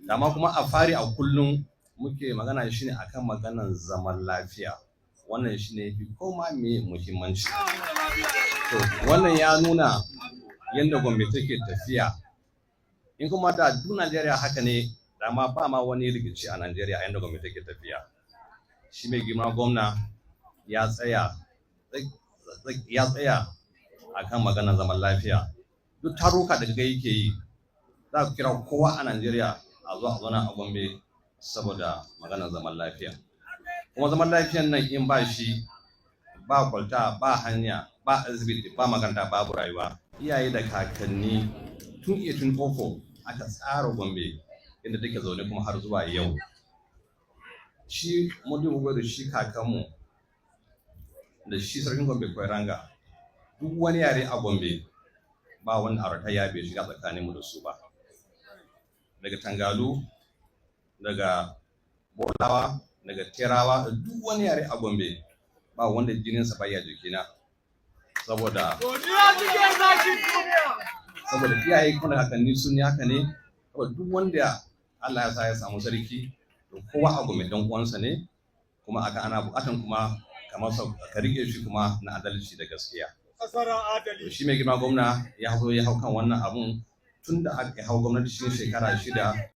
Amma kuma a fari, a kullum muke magana shine akan maganan zaman lafiya. Wannan shine fi koma me muhimmanci. To, wannan ya nuna yadda Gombe take tafiya. In kuma da duk Najeriya haka ne, dama ba ma wani rikici a Najeriya a yadda Gombe take tafiya. Shi mai girma gwamna ya tsaya akan maganar zaman lafiya. Duk taruka da kaga yake yi, za ku kira kowa a Najeriya a zo a zauna a Gombe saboda maganar zaman lafiya. Kuma zaman lafiyan nan, in ba shi, ba kwalta, ba hanya, ba asibiti, ba makaranta, babu rayuwa. Iyaye da kakanni, tun 1804 aka tsara Gombe inda take zaune kuma har zuwa yau. Shi Modibo da shi kakanmu da shi sarkin Gombe Kwairanga, duk wani yare a Gombe ba wani auratayya bai shiga tsakaninmu da su ba, daga Tangalu, daga Bolawa, daga Terawa, duk wani yare a Gombe ba wanda jininsa baya jikina, saboda iyaye kuma da kakanni sun yi haka ne. Saboda duk wanda Allah ya sa ya samu sarki, to kowa a Gombe dan uwansa ne, kuma aka ana bukatan kuma kamar ka rike shi kuma na adalci da gaskiya. To, shi mai girma gwamna ya zo ya hau kan wannan abun tun da aka hau gwamnati shi shekara 6.